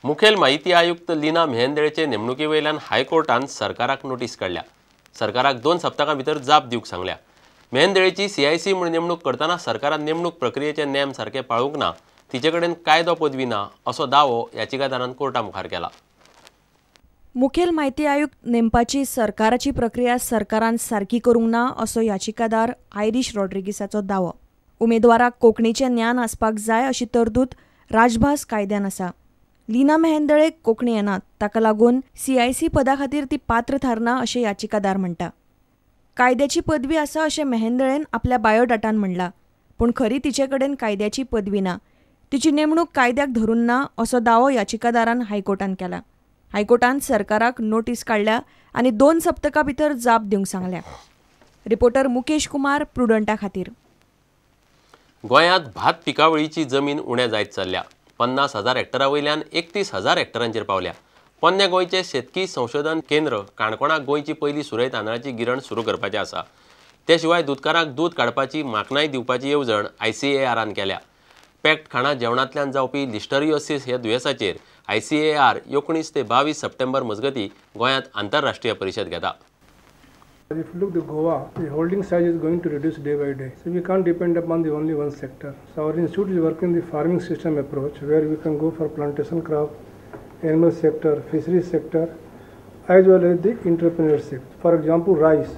मुखेल माहिती आयुक्त लीना मेहेंदळेचे नेमणुके वयल्यान हायकोर्टान सरकाराक नोटीस काडल्या. सरकाराक 2 सप्तकां भितर जाप दिवंक सांगल्या. मेहेंदळेची सीआयसी म्हूण नेमणूक करतना सरकारान नेमणूक प्रक्रियेचे नेम सारके पाळूंक ना, तिचे कडेन कायदो पदवी ना असो दावो याचिकादारान कोर्टा मुखार केला. मुखेल माहिती आयुक्त नेमपाची सरकाराची प्रक्रिया सरकारान सारकी करूंक ना असो याचिकादार आयरीश रॉड्रिगीसाचो दावो. उमेदवाराक कोंकणीचें ज्ञान आसपाक जाय अशी तरतूद राजभास कायद्यान आसा. लीना मेहेंदळेक कोंकणी येना, ताका लागून सीआयसी पदा खातीर ती पात्र थारना अशें याचिकादार म्हणटा. कायद्याची पदवी आसा अशें मेहेंदळेन आपल्या बायोडाटान म्हणलां, पूण खरी तिचे कडेन कायद्याची पदवी ना, तिची नेमणूक कायद्याक धरून ना असो दावो याचिकादारान हायकोर्टान केला. हायकोर्टान सरकाराक नोटीस काडल्या आनी 2 सप्तकां भितर जाप दिवंक सांगल्या. रिपोर्टर मुकेश कुमार, प्रुडंटा खातीर. गोंयांत भात पिकावळीची जमीन उणें जायत चल्ल्या. 50,000 हेक्टरा वयल्यान 31,000 हेक्टरांचेर पावल्या. पोन्न्या गोंयचें शेतकी संशोधन केंद्र काणकोणाक गोंयची पयली सुरय तांदळाची गिरण सुरू करपाचें आसा. ते शिवाय दुदकारांक दूद काडपाची माकनाय दिवपाची येवजण आयसीएआरान केल्या. पॅक्ट खाणां जेवणांतल्यान जावपी लिस्टरियोसिस ह्या दुयेंसाचेर आयसीएआर 19 ते 22 सप्टेंबर मजगतीं गोंयांत आंतरराष्ट्रीय परिशद घेता. If you look at Goa, the holding size is going to reduce day by day. So we can't depend upon the only one sector. So our institute is working the farming system approach, where we can go for plantation crop, animal sector, fisheries sector, as well as the entrepreneurship. For example, rice.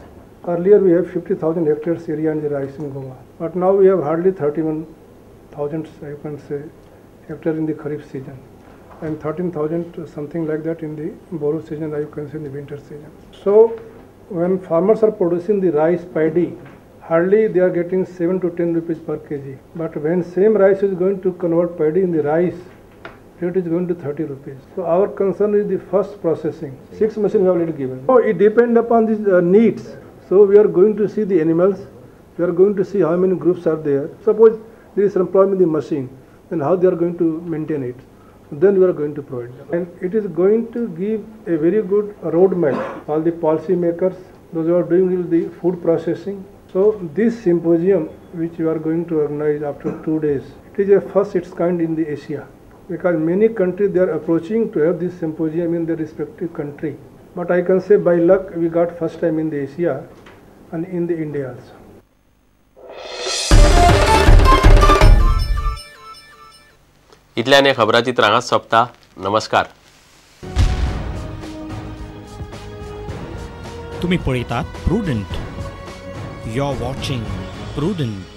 Earlier we have 50,000 hectares area in the rice in Goa, but now we have hardly 31,000, you can say, hectare in the Kharif season, and 13,000 something like that in the Boru season, you can say in the winter season. So when farmers are producing the rice paddy, hardly they are getting 7 to 10 rupees per kg. But when same rice is going to convert paddy in the rice, rate is going to 30 rupees. So our concern is the first processing. 6 machines we have already given. So it depends upon the needs. So we are going to see the animals, we are going to see how many groups are there. Suppose there is some problem in the machine, then how they are going to maintain it. Then we are going to provide them. And it is going to give a very good roadmap all the policy makers, those who are doing the food processing. So this symposium, which we are going to organize after 2 days, it is a first its kind in the Asia, because many countries they are approaching to have this symposium in their respective country. But I can say by luck we got first time in the Asia and in the India also. इतल्यान खबराचित्र हांगाच सोंपता. नमस्कार. तुम्ही पळयतात Prudent. You are watching Prudent.